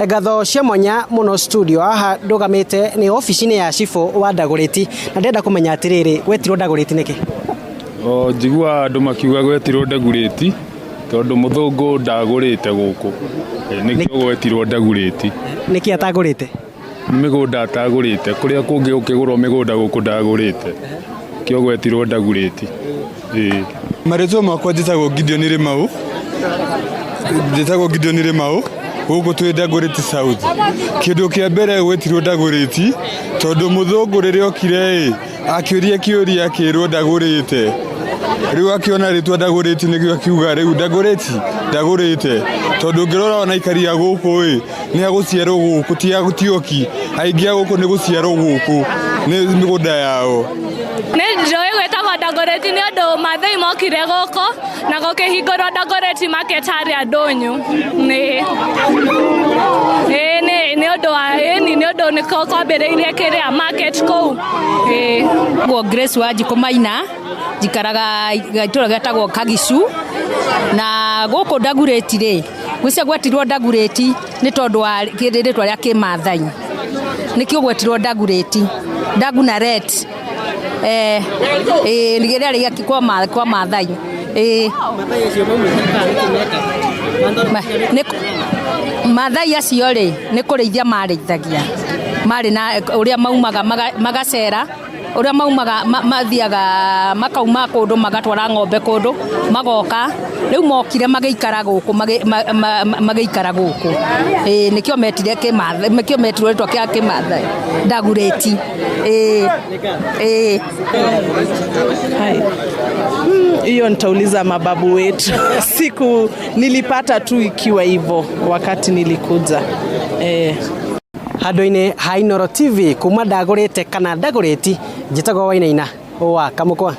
Ngatho cia mwanya mũno studio haha ndũgamĩte nĩ obici-inĩ ya cibũ wa Ndagũrĩti na ndĩrenda kũmenya atĩrĩrĩ, gwetirwo Ndagũrĩti nĩkĩ? O njiguaga andũ makiuga gwetirwo Ndagurĩti tondũ mũthũngũ ndagũrĩte gũkũ. Nĩkĩo gwetirwo Ndagurĩti. Nĩkĩ atagũrĩte? Mĩgũnda atagũrĩte, kũrĩa kũngĩ gũkĩgũrwo mĩgũnda gũkũ ndagũrĩte. Nĩkĩo gwetirwo Ndagurĩti. Ĩĩ. Marĩtwa makwa njĩtagwo Gideon Rĩmau, njĩtagwo Gideon Rĩmau, gũkũ twĩ Dagoretti South. Kĩndũ kĩa mbere gwetirwo Dagoretti tondũ mũthũngũ rĩrĩa okire ĩ, akĩũria kĩũria akĩrwo ndagũrĩte. Rĩu akĩona rĩtwa Dagoretti nĩkĩo akiuga rĩu Dagoretti ndagũrĩte. Tondũ ũngĩrora ona aikari a gũkũ ĩ, nĩ a gũciarwo gũkũ ti a ti oki. Aingĩ a gũkũ nĩ gũciarwo gũkũ, nĩ mĩgũnda yao. Nĩ njũĩ gwĩtagwo Dagoretti nĩ ũndũ Maathai mokire gũkũ na gũkĩhingũrwo Dagoretti Market harĩa ndũnyũ. Nĩ ĩĩ nĩ ũndũ wa ĩni nĩ ũndũ nĩko kwambĩrĩirie kĩrĩa market kũu. Ĩĩ. Guo Grace Wanjikũ Maina njikaraga gatũra getagwo Kagicu na gũkũ Dagoretti rĩ gwĩcia gwetirwo Dagoretti nĩ tondũ wa rĩtwa rĩa kĩmathai nĩkĩo gwetirwo Dagoretti Dagu na ret eh, ĩĩ rĩrĩa rĩa kwa ma- kwa Mathai ĩĩ Ma- nĩ- Mathai acio rĩ nĩ kũrĩithia marĩithagia marĩ na ũrĩa maumaga maga- magacera ũrĩa maumaga mathiaga makauma kũndũ magatwara ng'ombe kũndũ magoka rĩu mokire magĩikara gũkũ magĩikara gũkũ ĩĩ nĩkĩo metire kĩmathai nĩkĩo metirwo rĩtwa kĩa kĩmathai Ndagurĩti ĩĩ ĩĩ. Hiyo nitauliza mababu wetu. Siku nilipata tu ikiwa hivyo wakati nilikuja. Eh. Handũ-inĩ ha Inooro TV kuma ndagũrĩte kana ndagũrĩti, njĩtagwo Wainaina wa Kamũkwa.